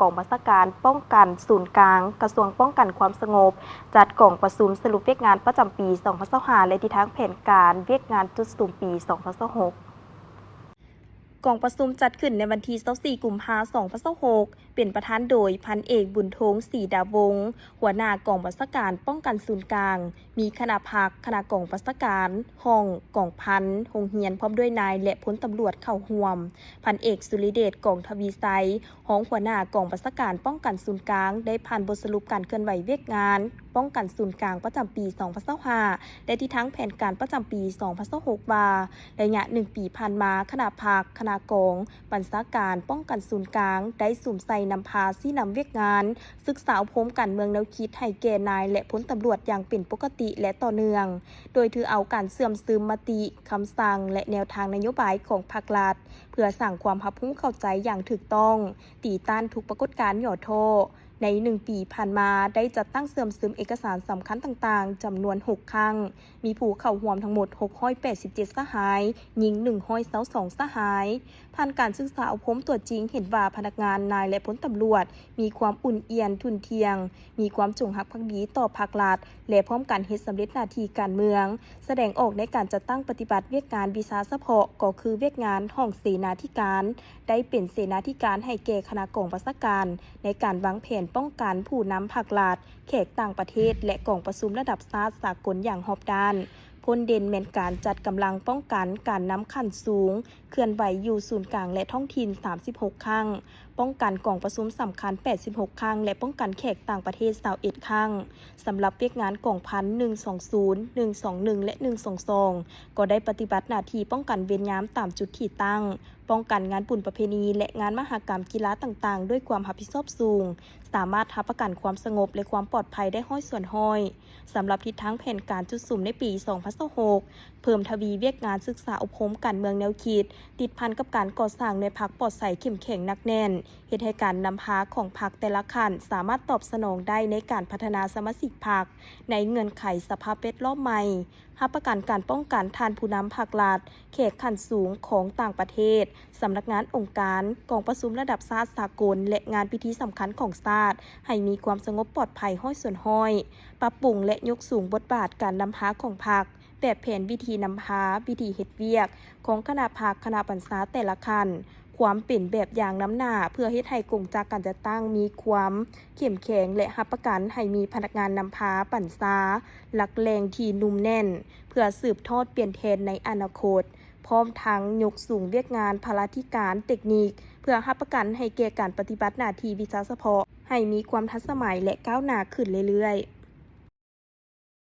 ກອງບັນຊາການປ້ອງກັນສູນກາງ ກະຊວງປ້ອງກັນຄວາມສະຫງົບ ຈັດກອງປະຊຸມສະຫຼຸບວຽກງານປະຈຳປີສອງພັນຊາວຫ້າ ແລະ ທິດທາງແຜນການວຽກງານຈຸດສຸມປີສອງພັນຊາວຫົກ. ກອງປະຊຸມຈັດຂຶ້ນໃນວັນທີຊາວສີ່ ກຸມພາ ສອງພັນຊາວຫົກ ເປັນປະທານໂດຍ ພັນເອກ ບຸນທົງ ສີດາວົງ ຫົວໜ້າກອງບັນຊາການປ້ອງກັນສູນກາງ, ມີຄະນະພັກ, ຄະນະກອງບັນຊາການ, ຫ້ອງ, ກອງພັນ, ໂຮງຮຽນ ພ້ອມດ້ວຍນາຍ ແລະ ພົນຕຳຫຼວດເຂົ້າຮ່ວມ. ພັນເອກ ສຸລິເດດ ກອງທະວີໄຊ ຮອງຫົວໜ້າກອງບັນຊາການປ້ອງກັນສູນກາງ ໄດ້ຜ່ານບົດສະຫຼຸບການເຄື່ອນໄຫວວຽກງານປ້ອງກັນສູນກາງປະຈຳປີສອງພັນຊາວຫ້າ ແລະ ທິດທາງແຜນການປະຈຳປີສອງພັນຊາວຫົກ ວ່າ ໄລຍະໜຶ່ງປີຜ່ານມາ, ຄະນະພັກ, ຄະນະກອງບັນຊາການປ້ອງກັນສູນກາງ ໄດ້ສຸມໃສ່ນຳພາຊີ້ນຳວຽກງານສຶກສາອົບຮົມການເມືອງແນວຄິດໃຫ້ແກ່ນາຍ ແລະ ພົນຕຳຫຼວດຢ່າງເປັນປົກກະຕິ ແລະ ຕໍ່ເນື່ອງ, ໂດຍຖືເອົາການເຊື່ອມຊຶມມະຕິ, ຄຳສັ່ງ ແລະ ແນວທາງນະໂຍບາຍຂອງພັກລັດ ເພື່ອສ້າງຄວາມຮັບຮູ້ເຂົ້າໃຈຢ່າງຖືກຕ້ອງ, ຕີຕ້ານທຸກປາກົດການຫຍໍ້ທໍ້. ໃນໜຶ່ງປີຜ່ານມາ ໄດ້ຈັດຕັ້ງເຊື່ອມຊຶມເອກະສານສຳຄັນຕ່າງໆ ຈຳນວນຫົກຄັ້ງ, ມີຜູ້ເຂົ້າຮ່ວມທັງໝົດຫົກຮ້ອຍແປດສິບເຈັດສະຫາຍ, ຍິງໜຶ່ງຮ້ອຍຊາວສອງສະຫາຍ. ຜ່ານການສຶກສາອົບຮົມຕົວຈິງ ເຫັນວ່າພະນັກງານ, ນາຍ ແລະ ພົນຕຳຫຼວດ ມີຄວາມອຸ່ນອຽນທຸ່ນທ່ຽງ, ມີຄວາມຈົງຮັກພັກດີຕໍ່ພັກລັດ ແລະ ພ້ອມກັນເຮັດສຳເລັດໜ້າທີ່ການເມືອງ, ສະແດງອອກໃນການຈັດຕັ້ງປະຕິບັດວຽກງານວິຊາສະເພາະ ກໍຄືວຽກງານຫ້ອງເສນາທິການ, ໄດ້ເປັນເສນາທິການໃຫ້ແກ່ຄະນະກອງບັນຊາການ ໃນການວາງແຜນປ້ອງກັນຜູ້ນຳພັກລັດ, ແຂກຕ່າງປະເທດ ແລະ ກອງປະຊຸມລະດັບຊາດສາກົນຢ່າງຮອບດ້ານ. ພົ້ນເດັ່ນແມ່ນການຈັດກຳລັງປ້ອງກັນການນຳຂັ້ນສູງ ເຄື່ອນໄຫວຢູ່ສູນກາງ ແລະ ທ້ອງຖິ່ນສາມສິບຫົກຄັ້ງ, ປ້ອງກັນກອງປະຊຸມສຳຄັນແປດສິບຫົກຄັ້ງ ແລະ ປ້ອງກັນແຂກຕ່າງປະເທດຊາວເອັດຄັ້ງ. ສຳລັບວຽກງານກອງພັນ ໜຶ່ງສອງສູນ ໜຶ່ງສອງໜຶ່ງ ແລະ ໜຶ່ງສອງສອງ ກໍໄດ້ປະຕິບັດໜ້າທີ່ປ້ອງກັນເວນຍາມຕາມຈຸດທີ່ຕັ້ງ, ປ້ອງກັນງານບຸນປະເພນີ ແລະ ງານມະຫະກຳກິລາຕ່າງໆ ດ້ວຍຄວາມຮັບຜິດຊອບສູງ, ສາມາດຮັບປະກັນຄວາມສະຫງົບ ແລະ ຄວາມປອດໄພໄດ້ຮ້ອຍສ່ວນຮ້ອຍ. ສຳລັບທິດທາງແຜນການຈຸດສຸມໃນປີສອງພັນຊາວຫົກ ເພີ່ມທະວີວຽກງານສຶກສາອົບຮົມການເມືອງແນວຄິດ, ຕິດພັນກັບການກໍ່ສ້າງໜ່ວຍພັກປອດໃສເຂັ້ມແຂງໜັກແໜ້ນ, ເຮັດໃຫ້ການນຳພາຂອງພັກແຕ່ລະຂັ້ນສາມາດຕອບສະໜອງໄດ້ໃນການພັດທະນາສະມາຊິກພັກໃນເງື່ອນໄຂສະພາບແວດລ້ອມໃໝ່, ຮັບປະກັນການປ້ອງກັນທ່ານຜູ້ນຳພັກລັດ, ແຂກຂັ້ນສູງຂອງຕ່າງປະເທດ, ສຳນັກງານອົງການ, ກອງປະຊຸມລະດັບຊາດສາກົນ ແລະ ງານພິທີສຳຄັນຂອງຊາດ ໃຫ້ມີຄວາມສະຫງົບປອດໄພຮ້ອຍສ່ວນຮ້ອຍ, ປັບປຸງ ແລະ ຍົກສູງບົດບາດການນຳພາຂອງພັກ, ແບບແຜນວິທີນຳພາ, ວິທີເຮັດວຽກຂອງຄະນະພັກ, ຄະນະບັນຊາແຕ່ລະຂັ້ນ, ຄວາມເປັນແບບຢ່າງນຳໜ້າ ເພື່ອເຮັດໃຫ້ກົງຈັກການຈັດຕັ້ງມີຄວາມເຂັ້ມແຂງ ແລະ ຮັບປະກັນໃຫ້ມີພະນັກງານນຳພາບັນຊາຫຼັກແຫຼ່ງທີ່ໜຸ່ມແໜ້ນ ເພື່ອສືບທອດປ່ຽນແທນໃນອະນາຄົດ, ພ້ອມທັງຍົກສູງວຽກງານພາລາທິການເຕັກນິກ ເພື່ອຮັບປະກັນໃຫ້ແກ່ການປະຕິບັດໜ້າທີ່ວິຊາສະເພາະໃຫ້ມີຄວາມທັນສະໄໝ ແລະ ກ້າວໜ້າຂຶ້ນເລື້ອຍໆ.